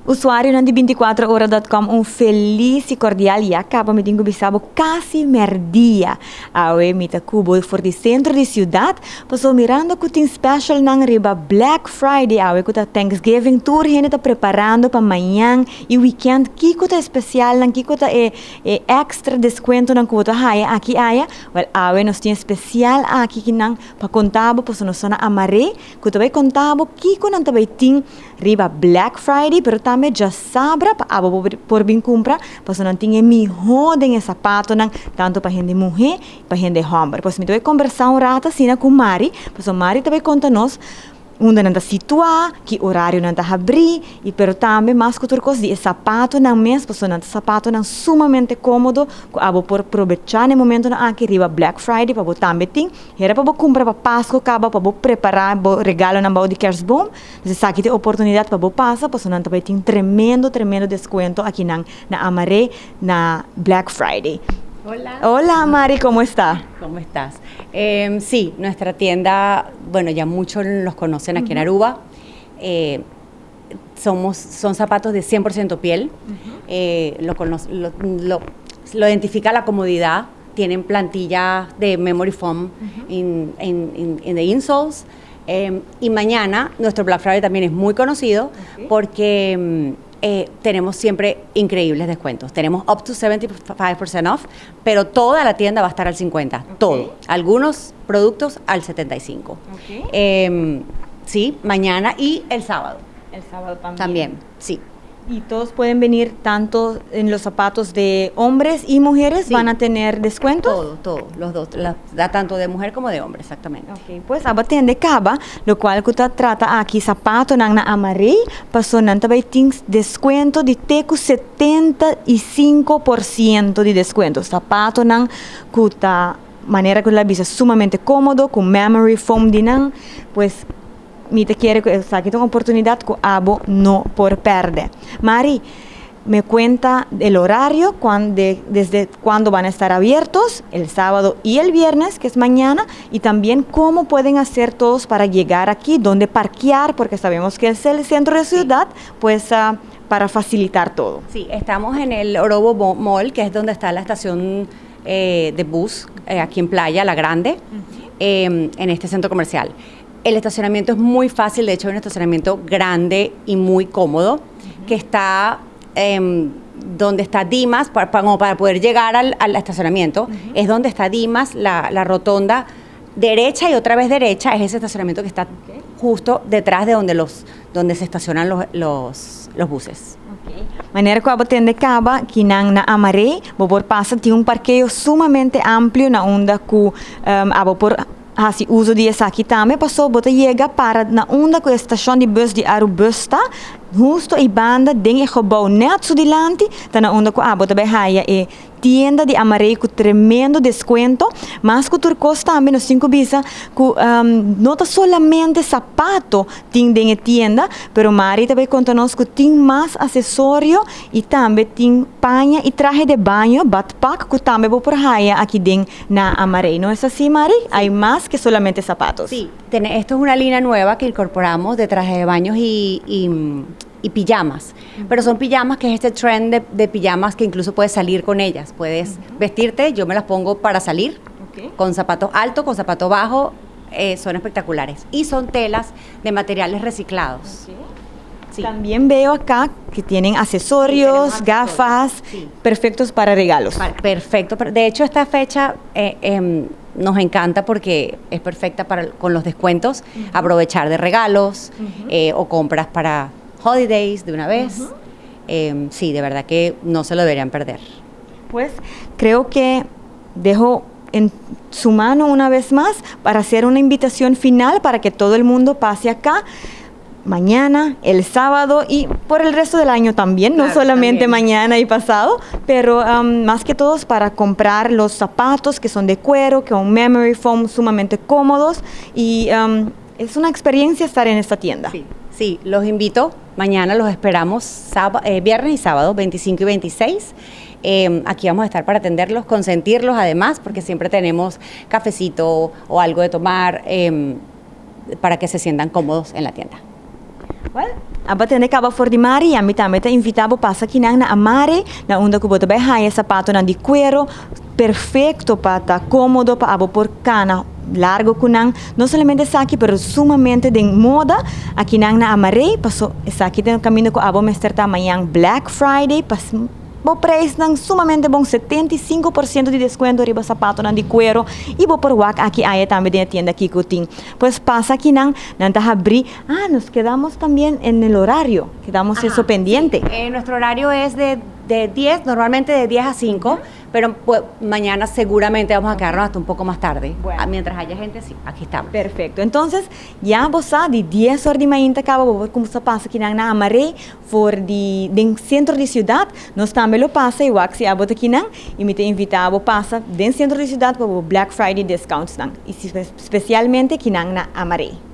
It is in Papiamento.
Usuarionan di 24ora.com, un felis y cordial ya caba mi tin cu bisa bo casi merdia. Awe mi ta cu bo for di centro di ciudad, paso mirando cu tin special nan riba Black Friday, awe cu ta Thanksgiving, tur hende ta preparando pa mañan y weekend. Kico ta especial nan, kico ta e extra descuento nan cu ta haya aki aya? Well, awe nos tin especial aki kinan pa conta bo, paso nos ta na Amaré, cu ta bay conta bo kico nan ta bay tin riba Black Friday, pero tambe diasabra pa abo por bin cumpra, paso nan tin e miho den e zapatonan, tanto pa hende muhe, pa hende homber. Pues mi ta bay conversa un rato asina cu Mari, paso Mari ta bay conta nos unda nan ta situa, ki horario nan ta habri, y pero tambe mas cu tur cos di e zapatonan mes, paso nan ta zapatonan sumamente comodo, cu abo por aprovecha na momento nan aki riba Black Friday, pa bo tambe tin, hera pa bo cumpra pa Pasco caba, pa bo prepara bo regalo nan bou di kerstboom. Dus esaki ta oportunidad pa bo pasa, paso nan tambe tin tremendo, tremendo descuento aki nan na Amaré na Black Friday. Hola. Hola, Mari, ¿cómo está? ¿Cómo estás? Sí, nuestra tienda, bueno, ya muchos los conocen aquí en Aruba. Son zapatos de 100% piel. Lo identifica la comodidad. Tienen plantilla de memory foam in the insoles. Y mañana nuestro Black Friday también es muy conocido porque tenemos siempre increíbles descuentos. Tenemos up to 75% off, pero toda la tienda va a estar al 50%, todo. Algunos productos al 75%. Sí, mañana y el sábado. El sábado también. También, sí. Y todos pueden venir, tanto en los zapatos de hombres y mujeres, Sí. van a tener descuentos. Todo, todo, los dos, da tanto de mujer como de hombre, exactamente. Ok, pues abo a tende caba, locual cu ta trata aki zapato nan na Amaré, paso nan tambe tin descuento di te cu 75% di descuento. Zapato nan cu ta manera cu el a bisa sumamente comodo, cu memory foam di nan, pues mi ta kere cu esaki ta un oportunidad cu abo no por perde. Mari, me cuenta el horario, desde cuándo van a estar abiertos, el sábado y el viernes, que es mañana, y también cómo pueden hacer todos para llegar aquí, dónde parquear, porque sabemos que es el centro de ciudad, pues para facilitar todo. Sí, estamos en el Orobo Mall, que es donde está la estación de bus, aquí en Playa, La Grande, en este centro comercial. El estacionamiento es muy fácil, de hecho es un estacionamiento grande y muy cómodo, que está donde está Dimas, como para poder llegar al estacionamiento, es donde está Dimas, la rotonda derecha y otra vez derecha, es ese estacionamiento que está justo detrás de donde se estacionan los buses. Manera cu abo a tende caba, cu nan na Amaré, bo por pasa, tin un parkeo sumamente amplio na unda cu abo por haci uso di esaki tambe, paso bo ta yega para na unda cu e estacion di bus di Arubus ta, justo e banda den e gebouw net su dilanti, ta na unda cu abo ta bay haya e tienda di Amaré cu tremendo descuento. Mas cu tur cos tambe nos tin cu bisa cu no ta solamente zapato tin den e tienda, pero Mari tambe a conta nos cu tin mas accesorio y tambe tin paña y traje de baño, badpak, cu tambe bo por haya aki den na Amaré. ¿No es así, Mari? Sí. Hay más que solamente zapatos. Sí, esto es una línea nueva que incorporamos de traje de baños y pijamas. Pero son pijamas que es este trend de pijamas que incluso puedes salir con ellas. Puedes vestirte, yo me las pongo para salir, con zapatos altos, con zapatos bajos, son espectaculares. Y son telas de materiales reciclados. Sí. También veo acá que tienen accesorios, Sí, tenemos gafas, accesorios, sí. perfectos para regalos. Perfecto. De hecho, esta fecha nos encanta porque es perfecta para con los descuentos, aprovechar de regalos o compras para holidays de una vez. Sí, de verdad que no se lo deberían perder. Pues creo que dejo en su mano una vez más para hacer una invitación final para que todo el mundo pase acá mañana, el sábado y por el resto del año también, no solamente mañana y pasado, pero más que todos para comprar los zapatos que son de cuero, que son memory foam, sumamente cómodos y es una experiencia estar en esta tienda. Sí, los invito. Mañana los esperamos, viernes y sábado, 25 y 26. Aquí vamos a estar para atenderlos, consentirlos además, porque siempre tenemos cafecito o algo de tomar para que se sientan cómodos en la tienda. Well, Abo a tende caba for di Mari, y ami tambe ta invita bo pasa akinan na Amare, na unda cu bo ta bay haya zapatonan di cuero, perfecto pa ta comodo pa abo por cana largo cu nan. No solamente esaki, pero sumamente den moda akinan na Amaré, paso esaki ta caminda cu abo mester ta mañan Black Friday pa bo prijsnan sumamente bon, 75% di descuento riba zapatonan di cuero, y bo por wak aki aya tambe den e tienda kico tin. Pues pasa akinan, nan ta habri. Ah, nos quedamos también en el horario, quedamos eso pendiente. Nuestro horario es de 10, normalmente de 10 a 5, pero, pues, mañana seguramente vamos a quedarnos hasta un poco más tarde. Bueno. Ah, mientras haya gente, sí, aquí estamos. Perfecto. Entonces, ya bo sa, di 10 or di mainta caba, bo cuminsa pasa akinan na Amaré, for di den centro di ciudad. Nos tambe lo pasa y wak si abo ta akinan, y mi ta invita bo pasa den centro di ciudad pa bo Black Friday discounts nan. Y especialmente akinan na Amaré.